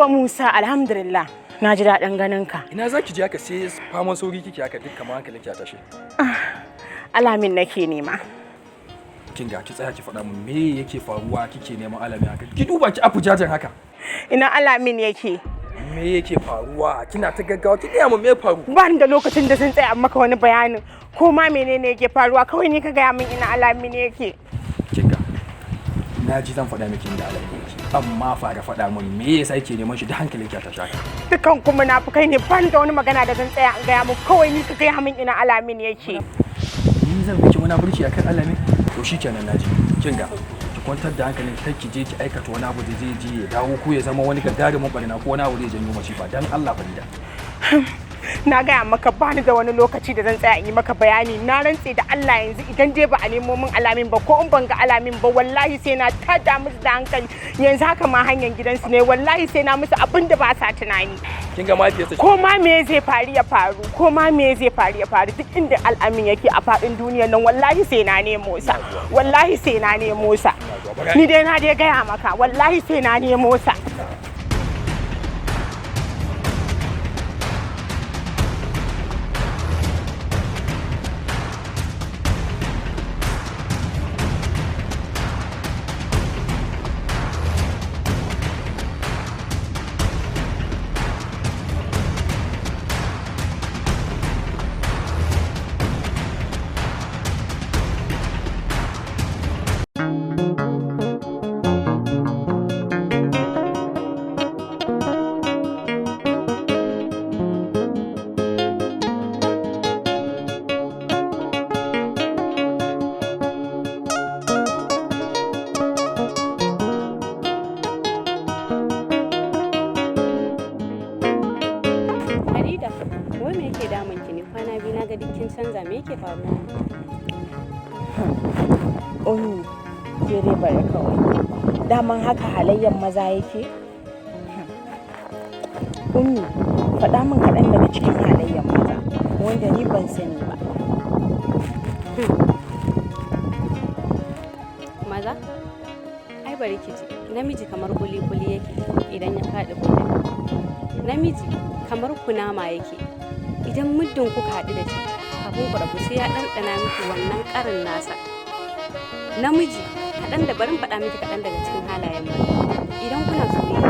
Yawwa Musa, alhamdulillah. Na ji daɗin ganin ka. Ina za ki je haka sai faman sauri kike haka, duk kamar hankalin ki a tashe? Alamin nake nema. Kin ga, ki tsaya ki faɗa mun me yake faruwa kike neman Alamin haka. Ki duba ki afu jajan haka. Ina Alamin yake? Me yake faruwa? Kina ta gaggawa, ki gaya mun me ya faru. Ba ni da lokacin da zan tsaya maka wani bayanin. Ko ma menene yake faruwa, kawai ni ka gaya min ina Alamin yake. Kin ga, na ji, zan faɗa miki inda Alamin yake. Amma fara faɗa mun me yasa yake neman shi da hankalin ki a tashe haka. Dukan ku munafukai ne, ba ni da wani magana da zan tsaya in gaya muku, kawai ni ka gaya min ina Alamin yake. Ni zan miki munafurci akan Alamin? To shikenan, naji. Kin ga, ki kwantar da hankalin kar ki je ki aikata wani abu da zai je ya dawo ko ya zama wani gagarumin barna ko wani abu zai janyo masifa, dan Allah, Farida. Na gaya maka ba ni da wani lokaci da zan tsaya in yi maka bayani. Na rantse da Allah, yanzu idan dai ba a nemo min Alamin ba, ko in ban ga Alamin ba, wallahi sai na tada musu da hankali. Yanzu haka ma hanyar gidansu ne, wallahi sai na musu abin da ba sa tunani. Kin ga, mahaifiyarsa Ko ma me zai faru ya faru, ko ma me zai faru ya faru, duk inda Al'amin yake a faɗin duniyar nan, wallahi sai na nemo sa, wallahi sai na nemo sa. Ni dai na dai gaya maka, wallahi sai na nemo sa. Farida, wai me yake damun ki ne? Kwana biyu na ga duk kin canza, me yake faruwa? Ummi, ke dai bari kawai. Daman haka halayyan maza yake? Ummi, faɗa min kaɗan daga cikin halayyan maza wanda ni ban sani ba. Maza? Ai bari ki ji, namiji kamar kuli-kuli yake idan ya faɗi kuɗi. Namiji kamar kunama yake. Idan muddin kuka haɗu da shi, kafin ku rabu sai ya ɗanɗana miki wannan ƙarin nasa. Namiji, kaɗan da barin faɗa miki kaɗan daga cikin halayen maza. Idan kuna soyayya,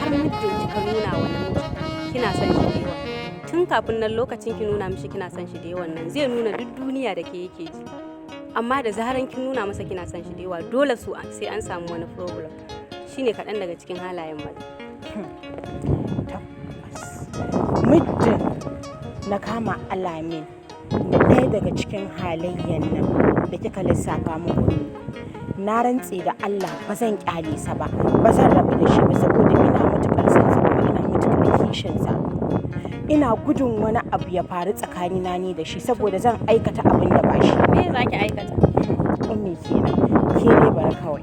har muddin kika nuna wa namiji kina son shi da yawa, tun kafin nan lokacin ki nuna mishi kina son shi da yawan nan, zai nuna duk duniya da ke yake ji. Amma da zaran kin nuna masa kina son shi da yawa, dole su sai an samu wani problem. Shine kaɗan daga cikin halayen maza. Tabbas. Muddin na kama Alamin da ɗaya daga cikin halayyan nan da kika lissafa min, Ummi, na rantse da Allah ba zan kyale sa ba, ba zan rabu da shi ba, saboda ina matuƙar son sa kuma ina matuƙar kishin sa. Ina gudun wani abu ya faru tsakanina ni da shi, saboda zan aikata abin da ba shi. Me za ki aikata? Ummi kenan, ke dai bari kawai.